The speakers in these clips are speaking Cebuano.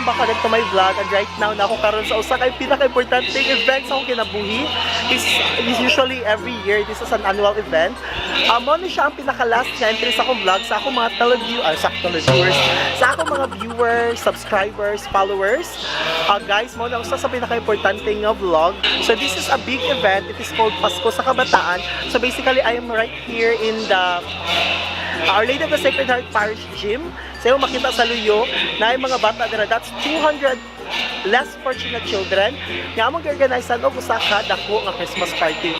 Welcome back again to my vlog. And right now, na ako karon sa usa kay pinaka-importanteng event sa akong kinabuhi. Is usually every year, this is an annual event. Mo ni siya ang pinaka-last nga entry sa akong vlog sa akong mga televiewers, sa akong mga viewers, subscribers, followers. Guys, mo na usa sa pinaka-importante nga vlog. So this is a big event. It is called Pasko sa Kabataan. So basically, I am right here in the Our Lady of the Sacred Heart Parish Gym. Sa so, makita sa luyo na yung mga bata dira. That's 200 less fortunate children nga among gi-organize og usa ka dako nga Christmas party.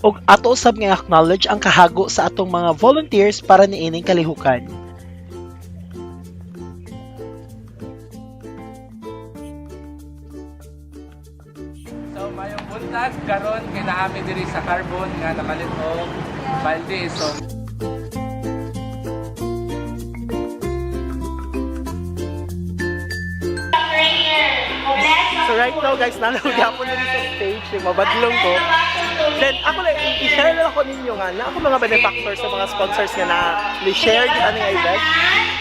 Og ato usab nga acknowledge ang kahago sa atong mga volunteers para niining kalihukan. So mayong buntag karon kay naami diri sa Carbon nga namalit og balde. So So right now guys, nanaw gyapon na sa stage, yung mabadlong ko. Then ako lang, i-share lang ako ninyo nga na ako mga benefactors sa mga sponsors nga na ni-share kita nga event.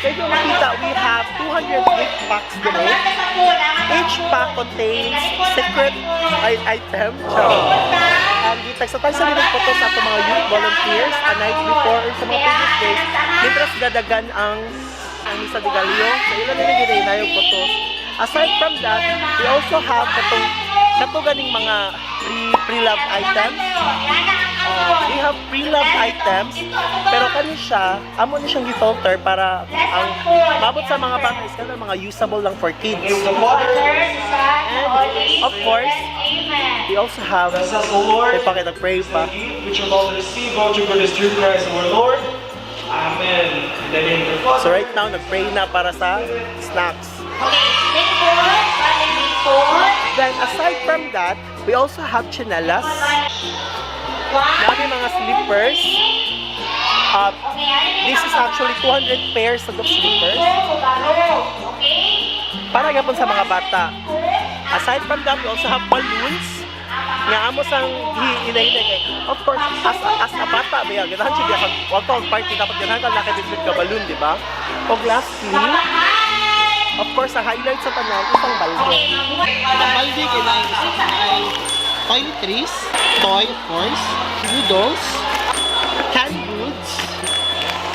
Kaya kung makita, we have 200 gift packs dire. Each pack contains secret item. And gitagsa sa ginag photo sa atong mga youth volunteers a night before or sa mga previous days. Mientras gadagan ang Misa de Gallo. So ilan nila ginay photos. Aside from that, we also have katong kato ganing mga pre-loved items. We have pre-loved items, pero kani siya, amo ni siyang gi-filter para ang mabot sa mga bata is kanang mga usable lang for kids. And of course, we also have Bless us, O Lord, may pakita pray pa. which are all receive, all through goodness through Christ our Lord. Amen. In the name of the Father, So right now, nag-pray na para sa snacks. Then aside from that, we also have chinelas. Dami mga slippers. This is actually 200 pairs of slippers. Para gapon sa mga bata. Aside from that, we also have balloons. Nga amo sang hiinay kay. Of course, as a bata ba ganahan siya kag wa ka og party dapat ganahan ka nakabitbit ka balloon, di ba? Og lastly, of course, ang highlight sa tanan isang balde. Ang balde kay na ay toiletries, toy of course, noodles, canned goods,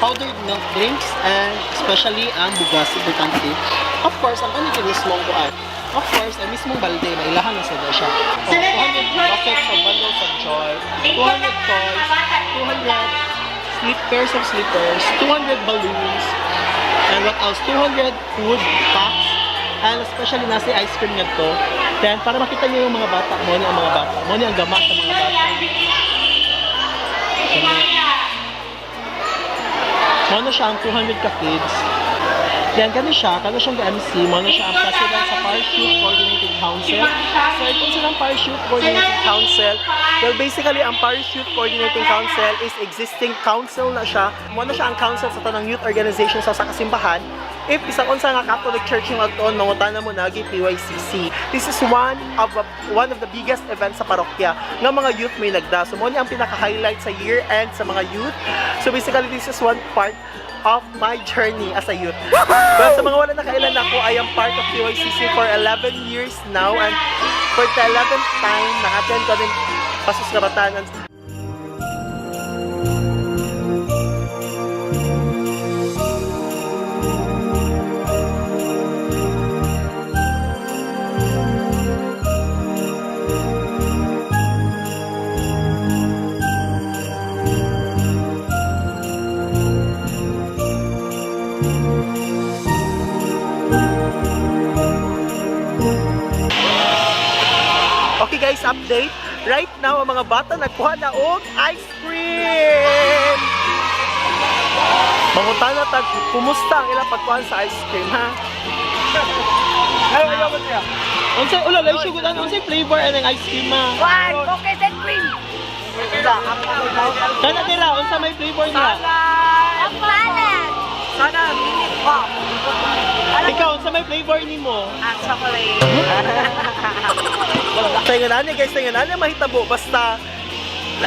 powdered milk drinks, and especially ang bugas, importante. Of course, ang kanil mismong kuan. Of course, ang mismong balde, mailahan na sada siya. Oh, 200 buckets of bundles of joy, 200 toys, 200 slip pairs of slippers, 200 balloons, and what else? 200 food packs, and especially nasa ice cream nga to. Then, para makita niyo yung mga bata, mo ni ang mga bata, mo ni ang gama sa mga bata. Mo na siya ang 200 ka kids. Then kani siya, kani siyang MC, mo na siya ang president sa Parish Youth Coordinating Council. So kung silang Parish Youth Coordinating Council, well basically ang Parish Youth Coordinating Council is existing council na siya. Mo na siya ang council sa tanang youth organization sa kasimbahan. If isang unsa nga Catholic Church yung agtuon, mangutana mo nagi PYCC. This is one of the biggest events sa parokya nga mga youth may nagda. So mo ni ang pinaka-highlight sa year end sa mga youth. So basically this is one part of my journey as a youth. Well, sa mga wala nakailan ako, I am part of PYCC for 11 years now and for the 11th time, naka-attend ko din Pasos Kabataan. And okay guys, update. Right now, ang mga bata nagkuha na og ice cream! Mangutana tag, kumusta ang ilang pagkuhan sa ice cream, ha? Ay, ayaw ba siya? Unsay ula lay sugod ano unsay flavor anang ice cream ma? One, cookies and cream. Kana dira unsa may flavor niya? Salad. Sana Ikaw unsa may flavor nimo? Ah, chocolate. Tinganan niya guys, tinganan niya mahitabo basta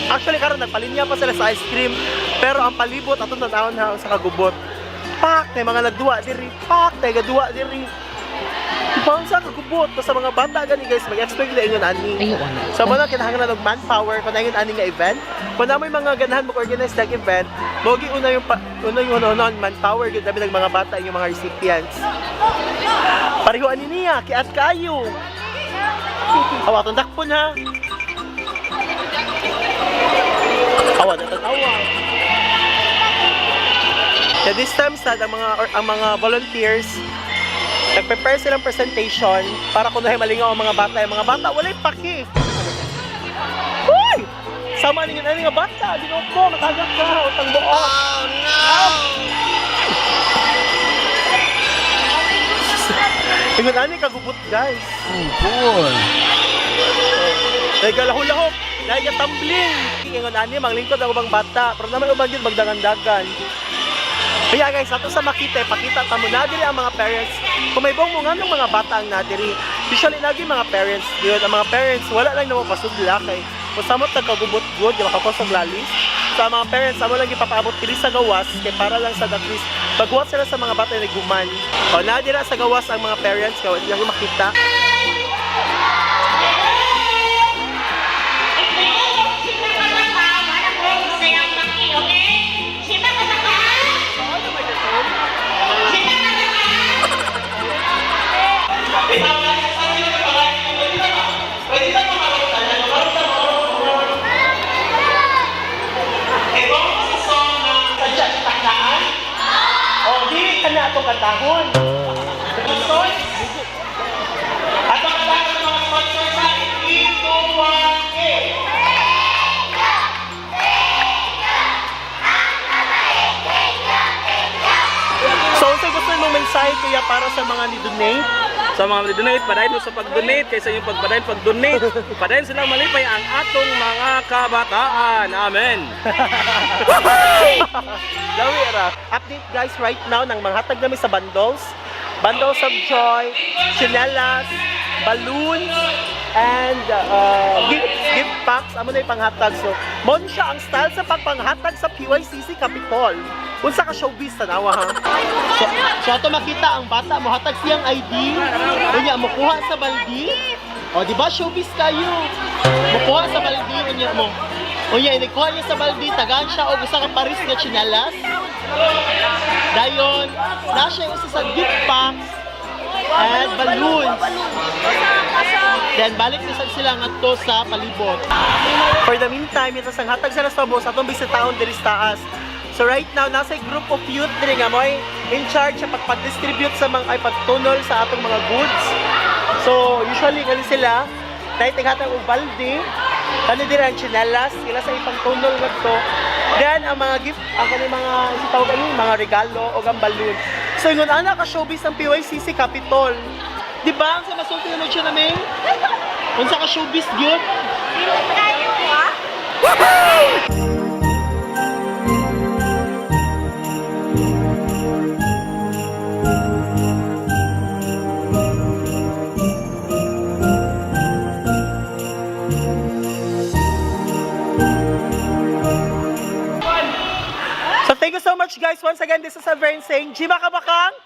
actually karon nagpalinya pa sila sa ice cream pero ang palibot atong tanawon ha sa kagubot. Pak, may mga nagduwa diri. Pak, may gaduwa diri. Diba ang sa kagubot? Sa mga bata gani guys, mag-expect nila ingon ani. So mo na kinahanglan og manpower kung ingon ani nga event. Kung na may mga ganahan mo organize ng event, mo gi una yung una yung una manpower gyud labi ng mga bata yung mga recipients. Pareho ani niya, kiat kayo. Awa tong dakpon ha. Awa na awa. Yeah, this time sad ang mga volunteers nag-prepare silang presentation para kunuhay malingaw ang mga bata. Yung mga bata, walay paki. Uy! Sama ninyo na nga bata. Ginoo ko, matagak ka. Utang buo. Oh, no! Ingon ani kagubot, guys. Oh, cool. Dahil galahulahok, dahil tumbling. Ingon ani, manglingkod ang ubang bata. Pero naman ubang yun, magdangandagan. Kaya guys, ato sa makita, pakita ta mo nadiri ang mga parents. Kung may buong mo nga ng mga bata ang nadiri, usually lagi mga parents, yun, ang mga parents, wala lang naman pasudla kay kung samot nagkagubot good, di makakosog lalis. So ang mga parents, amo lang ipapaabot diri sa gawas kay para lang sa at least paghuwat sila sa mga bata na guman. O nadira sa gawas ang mga parents kay wala lang makita. O, dili ka na atong kantahon. Sponsors? Atong kantahon ng mga sponsors ha. 3, 2, 1, go! So, unsa gusto mong mensahe kuya para sa mga ni-donate? Sa mga donate, padayon mo sa pag-donate kaysa yung pagpadayon pag-donate. Padayon silang malipay ang atong mga kabataan. Amen. Lawi ra. Update guys right now ng mga hatag namin sa bundles. Bundles of joy, chinelas, balloons, and gift packs. Amo na yung panghatag. So, mo ni siya ang style sa pagpanghatag sa PYCC Capitol. Unsa ka showbiz tanawa ha? So ato makita ang bata mo hatag siyang ID. Unya mokuha sa baldi. O di ba showbiz kayo? Mokuha sa baldi unya mo. Unya inikuha niya sa baldi tagaan siya og usa ka paris nga tsinelas. Dayon, na siya usa sa gift packs and balloons. Then balik na sad sila ngadto sa palibot. For the meantime, ito sang hatag sila sa bus atong bisitaon diri sa taas. So right now nasa group of youth diri nga mo'y in charge sa pagpag-distribute sa mga ay pagtunol sa atong mga goods. So usually kani sila dahil tighatag og balde, kani diri ang tsinelas, ila sa ipangtunol ngadto. Then ang mga gift, ang kani mga si tawag ani mga regalo o ang balloon. So ingon ana ka showbiz ang PYCC Capitol. Di ba ang sa masulti na siya namin? Unsa ka showbiz gyud? So thank you so much guys. Once again, this is Avern saying, Jima Kabakang!